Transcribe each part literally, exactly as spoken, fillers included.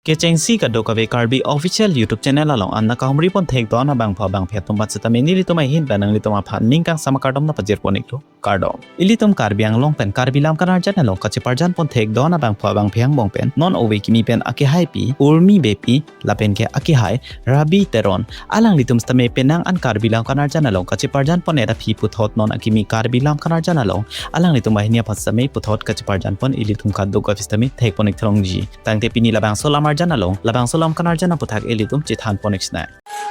Kechengsi kadokave Karbi Official YouTube channel along an nang kahumri pon thekdun abangphu abangphi atum aphan sitame nelitum ahin pen nanglitum aphan ning kangsam akardom nangpajir pon iklo, kardom. Ilitum Karbi Anglong pen Karbi lam kanarjan along kacheparjan pon thekdun abangphu abangphi angbong pen non ove kimi pen akehaipi Urmi Beypi lapen ke akehai Rabi Teron alanglitum sitame penang an Karbi lam kanarjan along kacheparjan pon-et aphi puthot non akimi Karbi lam kanarjan along alanglitum banghini aphan sitame puthot kacheparjan pon ilitum kadokave sitame thek pon ik throngji. Tangte pini labangso lam arjan along, labangso lam kanarjan aputhak ilitum chethan pon ik sinang.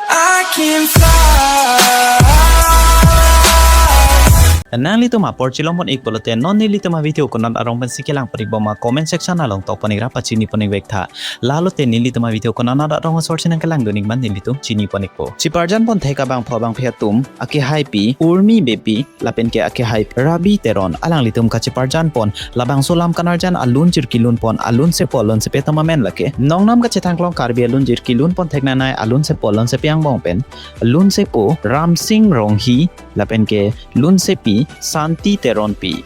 I can fly. Nanglitum apor chilom pon ik pulote non nelitum avideo konat arong pensi kelang pon ik bom ma comment section along tok pon ik ra pachini pon ik vek tha. Lalote nelitum avideo konat arong asor si nangkelang dun ik ma nelitum chini pon ikpo. Cheparjan pon thek abangphu abangphi atum akehaipi Urmi Beypi lapen ke akehai Rabi Teron alanglitum kacheparjan pon labangso lam kanarjan alun jirki lun pon alun sepo alun sepe atum amen lake nongnam kachethangklong Karbi alun jirki lun pon theknanai alun sepo alun sepe angbong pen lun sepo Ramsing Ronghi lapen ke lun sepi Santi Teronpi.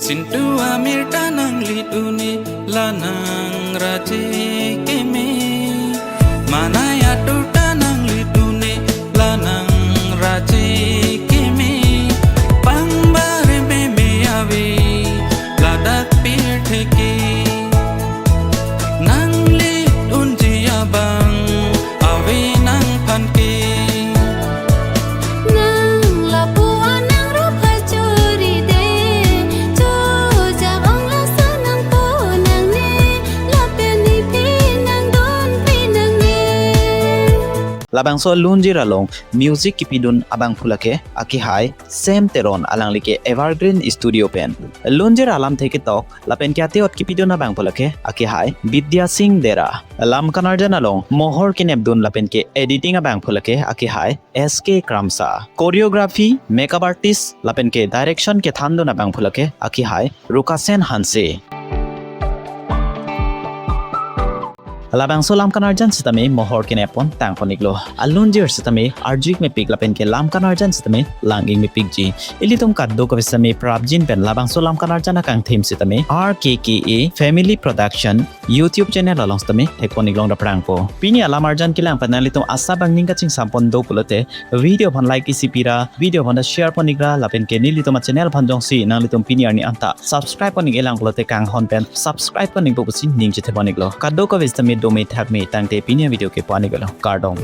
Sintu amir ta nanglit un-e la nangraje keme. Manai atur ta nanglit un-e la nangraje keme. Pangbareme me ave ladak pirthe ke. Nanglit unji abang ave nangphan ke. Nang lapu anang rupa chori de, chojak ong laso nangpo nangne, lapen iphi nangdunpi nangne. Labangso lunjir along music kipidun abangphu lake akehai Sem Teron alangli ke Evergreen Studio pen. Lunjir alamthe ketok lapen ke ate-ot kipidun abangphu lake akehai Bidya Singh Dera. Lam kanarjan along mohor kenepdun lapen ke editing abangphu lake akehai S K Kramsa. Choreography, makeup artist lapen ke direction kethandun abangphu lake akehai Rukasen Hanse. Labangso lam kanarjan sitame mohor kenep pon tang pon iklo. Alunjir sitame arju ik mepik lapen ke lam kanarjan sitame lang ik mepikji. Ilitum kadokave sitame prapjin pen labangso lam kanarjan akangthim sitame R K K A Family Production YouTube channel along sitame thek pon ik long daprangpo. Pini alam arjan kelang pen nanglitum asap angning kachingsam pon do pulote video aphan like isi pira, video aphan ta share pon ik ra, lapen ke nelitum achannel aphan jongsi nanglitum pini arni anta subscribe pon ik-e lang pulote kanghon pen subscribe pon ikpo pusi ning chethe pon iklo. Kadokave sitame dome thakme tangte pini avideo ke pon iklo. Kardom.